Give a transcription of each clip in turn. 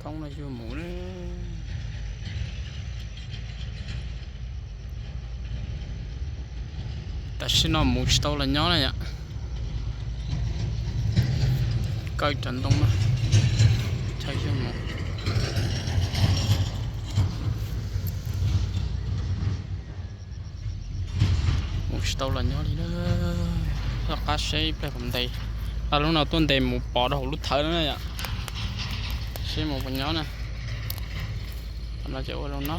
Thoob no yuav mus na. Tam sim no mus tsis tau los nyob na yom. Kaw cov ntoo no, chaw yuav mus. Mus tsis tau los nyob li na. Loj qab seb ib pliag kuv ntes, lub no tuaj ntes mus pov rau hauv lub thawv na yom. Seb mus puas nyob na. Qhov no ces ua rau no.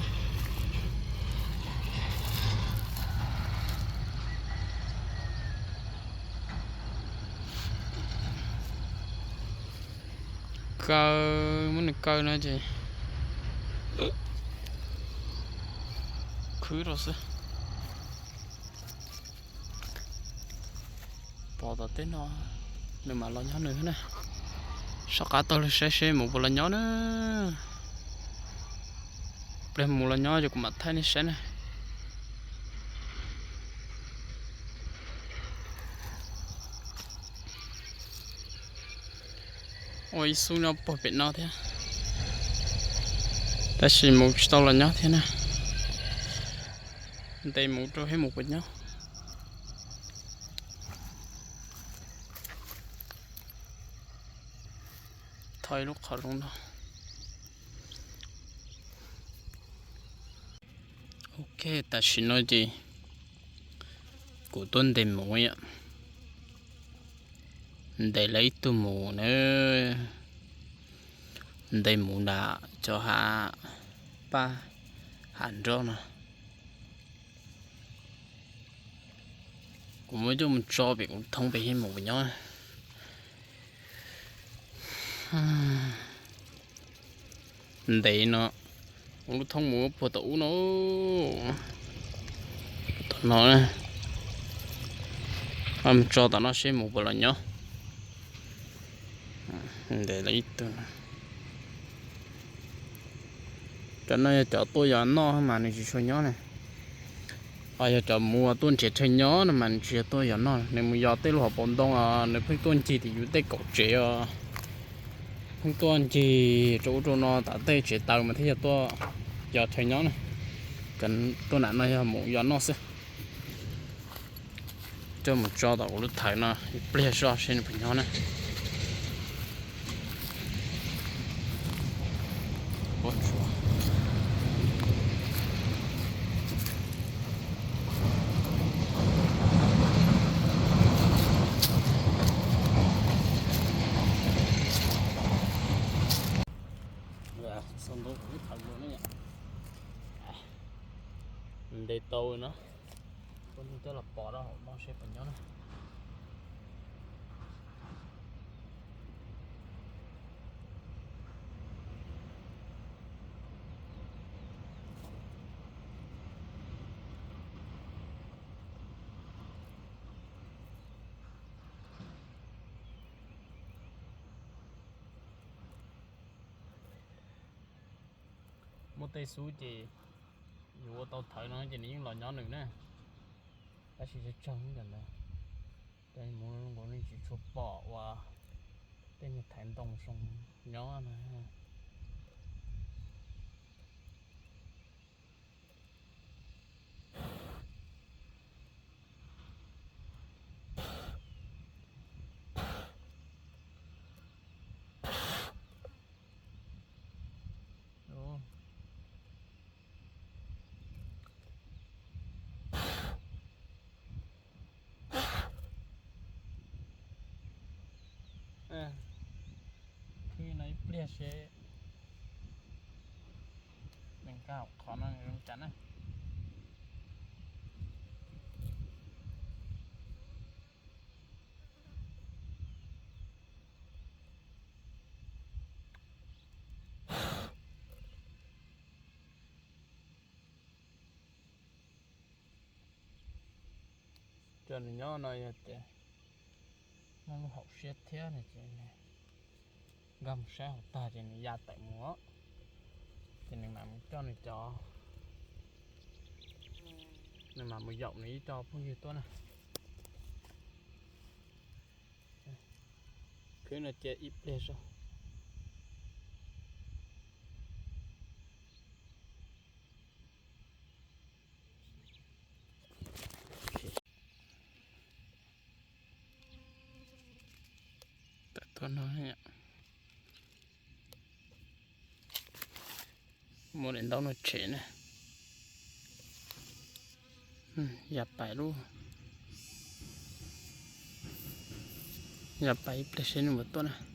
Kaw, muab nws kaw no ces khwb rau xwb. Pov tom teb no, nws mam los nyob nws na. Soj qab taug lug saib seb mus puas los nyob na. Pliag mus los nyob ces kuv mam thaij nej saib na. Ua ib xub nyob puag pem no thiab, tab sis mus tsis tau los nyob thiab na. Ntes mus rau seb mus puas nyob. Thov ib lub qhov zoov no. Ok, tam sim no ces kuv tuaj ntes mus yom. Ntes lawv ib tug mus na, ntes mus nram cov hav paj hav nroj no. Kuv muab coj mus tso pem kuv thoob pem seb mus puas nyob. Ntes no, kuv lub thoob mus puag tom ub no, tom no, mus tso tom no seb mus puas los nyob. Ntes lawv ib tug. Cov no yog cov tuaj yos noj mas nws tsis tshua nyob na. Ho yog cov mus tuaj nrhiav chaw nyob no mas nws tsis yog tuaj yos noj, nws mus yos tej lub hauv paus ntoo os, nws pheej tuaj ncig tim yus tej kaum tsev os. Pheej tuaj ncig rau ub rau no tom tej tsev taws mas thiaj yog tuaj yos chaw nyob na. Cov tuaj nram no yog mus yos noj xwb. Coj mus tso tom kuv lub thawv no ib pliag zoj seb nws puas nyob na. Ntes tau no, ua neeg coj los pov rau hauv no seb puas nyob na. Muaj tej xub ces yus ua tau thawv no ces nws yeej los nyob nws na. Tab sis tsawg tsawg ntawm ntawd, cov mus nkaus nej tsis tshua pom uas tej niag thaiv ntoo zoo nyob na. Khwb no ib pliag seb nws nkag hauv qhov no zoo cas na. Cov nws nyob no yog tias muaj lub hauv siab thiab no ces nkag mus saib hauv tag ces nws ya tawm mus, ces nws mam mus coj nws cov, nws mam mus yaum nws ib co phooj ywg tuaj na. Khwb no cia ib pliag zog. No, muaj daim ntaub no tshem na. Ya pais lub, ya pais ib pliag seb nws puas tuaj na.